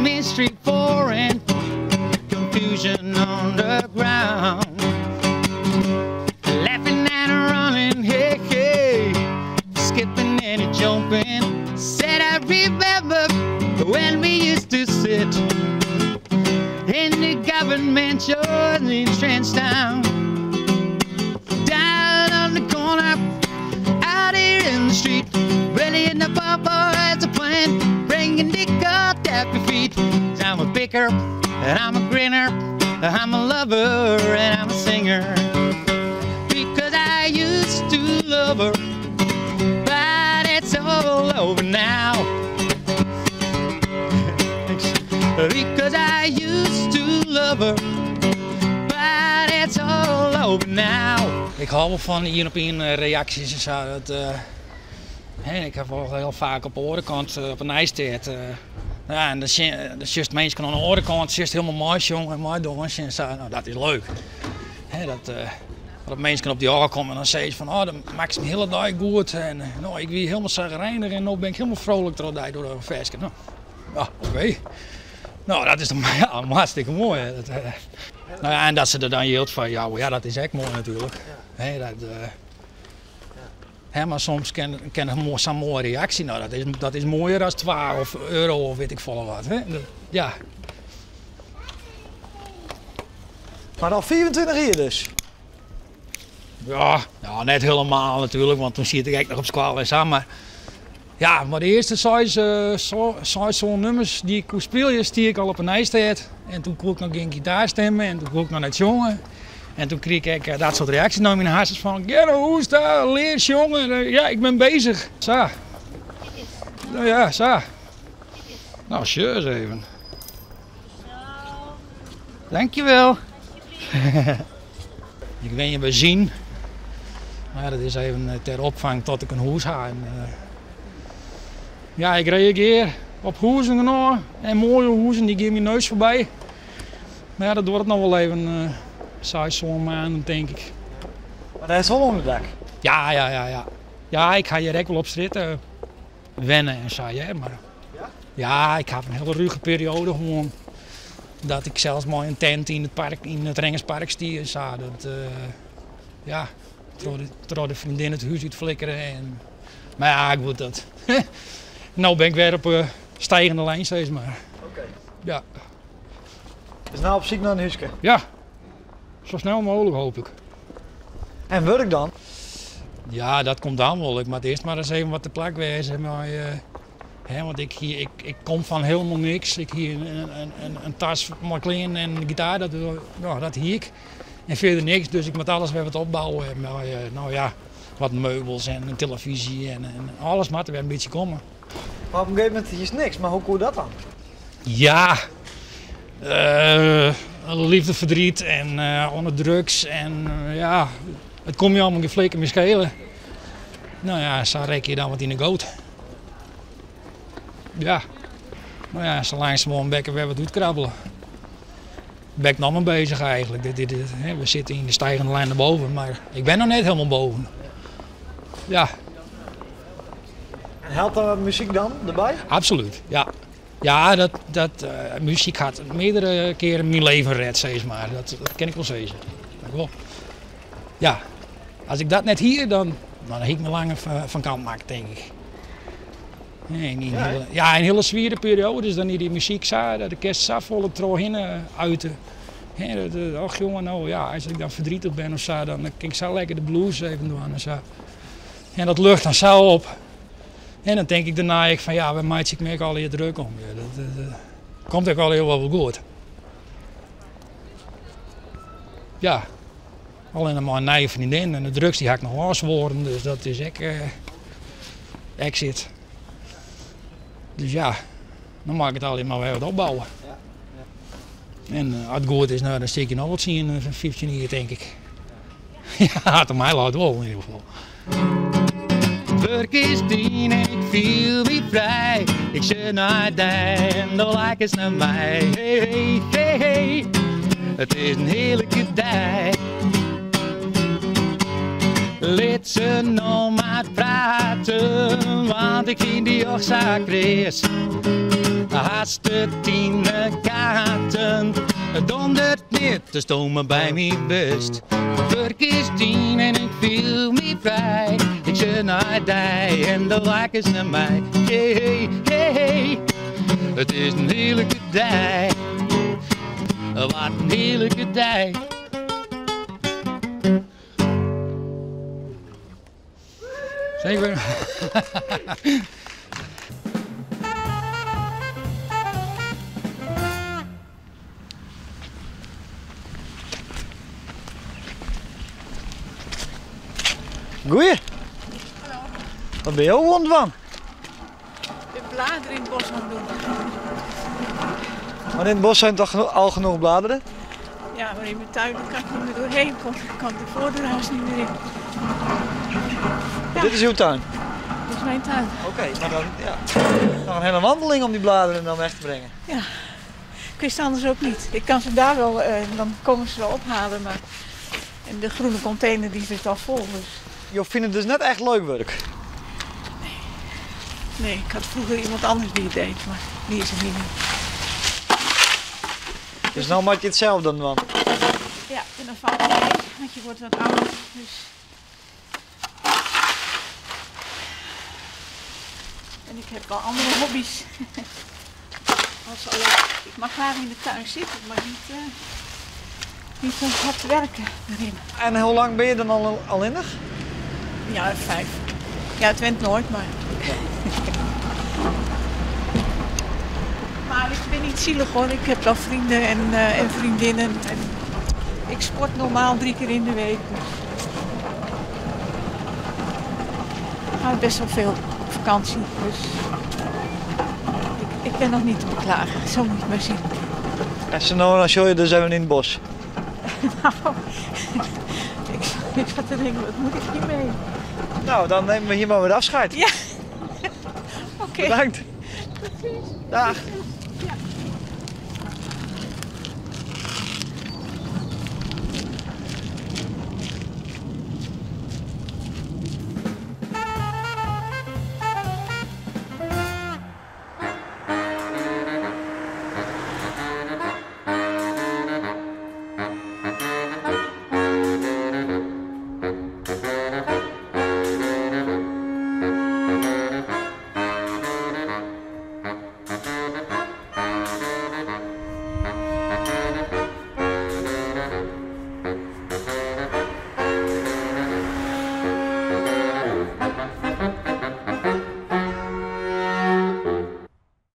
Mystery foreign, confusion on the ground. Laughing and running, hey, hey, skipping and jumping. Said I remember when we used to sit in the government yard in Trenchtown. Down on the corner, out here in the street, ready in the papa as a plan, bringing the God at your feet. I'm a picker and I'm a grinner, I'm a lover and I'm a singer. Because I used to love her, but it's all over now. Because I used to love her, but it's all over now. Ik hou wel fan ien op ien reaksjes en sa. Dat, hè, ik ha wol hiel faak op de oare kant op 'e Nijstêd. Ja, en dan dan sjochst minsken oan de oare kant sjochst hielendal meisjongen en meidânsen en sa. No, dat is leuk. Hè, dat, dat minsken op dy ôfkomme en dan sizze se fan, oh, dat makkest myn hiele dei goed. En no, ik wie hielendal sagrijnich en no bin ik hielendal frolik troch dy troch dat ferske. No, ja, oké. No, dat is toch ja, hartstikke moai. Dat, no ja, en dat se der dan jild foar jouwe, ja, dat is ek moai natuerlik. Hè, dat, hè, mar soms kin, kin in sa'n moaie reaksje, no, dat is moaier as 2 of euro of wit ik folle wat. Hè. Dat, ja. Mar al 25 jier dus? Ja, ja, net hielendal natuerlik, want doe siet ik ek noch op skoalle en sa, mar ja, mar de earste seis, sân nûmers dy't ik koe spylje, stie ik al op 'e Nijstêd. En doe koe ik noch gjin gitaar stimme en doe koe ik noch net sjonge. En doe krige ik ek dat soart reaksjes nei myn harsens fan, gean nei hûs ta, lear sjonge. Ja, ik bin beuzich. Sa. No ja, sa. No, sjoch ris even. Dankjewel. Ik wenje by Zien. Mar ja, dat is even ter opfang tot ik in hûs ha. En, ja, ik reagearje op hûzen genôch en moaie hûzen, dy gean myn neus foarby. Mar ja, dat duorret noch wol even 6, sân maanden, tink ik. Mar dêr is wol ûnderdak? Ja, ja, ja, ja. Ja, ik ha hjir ek wol op strjitte wenne en sa, hear. Mar ja, ik ha in hiele ruge perioade hân. Dat ik sels mei in tent yn it park, yn it Rengerspark stie en sa. Dat, ja, troch de freondin it hûs útflikkere. En, mar ja, goed, dat. No bin ik wer op 'e stijgende lijn, sis mar. Oké. Ja. Dus no op syk nei in húske? Ja, sa snel mooglik hoopje ik. En wurk dan? Ja, dat komt dan wol. Ik moat earst mar ris even wat te plak wêze mei, hè, want ik, hie, ik kom fan hielendal niks. Ik hie in tas mei klean en in gitaar, dat, no, dat hie ik. En fierder niks, dus ik moat alles wer wat opbouwe. Mei, no ja, wat meubels en in telefyzje en alles moat der wer in bytsje komme. Mar op in gegeven momint hiest niks, mar hoe koe dat dan? Ja, leafde verdriet en oan de drugs en ja, it komt je allemaal gjin flikker mear skele. No ja, sa rekke je dan wat yn de goat. Ja, no ja, sa langsumoan bin ik der wer wat útkrabbele. Ben ik noch mar bezich eigenlik. Dit, hè, we sitte yn de stijgende lijn nei boven, mar ik bin noch net hielendal boven. Ja. En helpt dan muzyk dan derby? Absolút, ja. Ja, dat, muzyk hat meardere kearen myn leven red, sis mar. Dat kin ik wol sizze. Dat wol. Ja, as ik dat net hie, dan hie ik my langer fan kant makke, tink ik. Nee, yn hiele, ja, in hiele swiere perioades, dan is dy muzyk sa, dat kinst safolle trochhinne uite. Hè, dat, och jonge, no ja, as ik dan ferdrietich bin of sa, dan kin ik sa lekker de blues even dwaan en sa. En dat lucht dan sa op. En dan tink ik dêrnei ek fan ja, wêr meitsje ik my ek allegear druk om? Ja, dat komt ek allegear wol goed. Ja, allinne mei in nije freondin en de drugs dy ha ik noch ôfswoaren, dus dat is ek exit. Dus ja, dan moat ik it allegear mar wer wat opbouwe. En as it goed is, no, dan stean ik hjir noch wol 10, 15 jier, tink ik. Ja, it oan my leit wol yn ieder gefal. Wurk is dien, ik fiel my frij. Ik sjoch nei dy en do lakest nei my. Hey, hey, hey, hey. It is in hearlike dei. Lit se no mar prate, want ik fyn dy och sa kreas. laatste tien kaarten. Het dondert niet, de stomen bij me best. Werk is dien en ik voel me vrij. Ik zit naar die en de lak is naar mij. Hey, hey, hey, het is een heerlijke dag. Wat een heerlijke dag. Zeker. Goeie. Hallo. Wat ben je wond van? De bladeren in het bos aan het doen. Maar in het bos zijn toch al genoeg bladeren? Ja, maar in mijn tuin kan ik niet meer doorheen. Ik kan de voordeurhuis niet meer in. Ja. Dit is uw tuin? Dit is mijn tuin. Oké, maar dan ja. Nog een hele wandeling om die bladeren dan weg te brengen. Ja, ik wist anders ook niet. Ik kan ze daar wel, dan komen ze wel ophalen, maar en de groene container die zit al vol. Dus. Je vindt het dus net echt leuk werk? Nee. Nee, ik had vroeger iemand anders die het deed, maar die is er niet meer. Dus nou maak je het zelf dan, man? Ja, en dan valt het mee, want je wordt wat ouder. Dus. En ik heb wel andere hobby's. Ik mag graag in de tuin zitten, maar niet zo hard werken erin. En hoe lang ben je dan al alleenig? Ja, 5. Ja, het went nooit, maar... Ja. Maar ik ben niet zielig hoor. Ik heb wel vrienden en vriendinnen. En ik sport normaal 3 keer in de week. Dus. Ik ga best wel veel op vakantie. Dus ik ben nog niet te beklagen. Zo moet je het maar zien. En zo nou, dan show je dus even in het bos. Nou, ik zat te denken, wat moet ik hiermee? Nou, dan nemen we hier maar weer afscheid. Ja. Oké. Bedankt. Tot ziens. Dag. Ja. Thank you.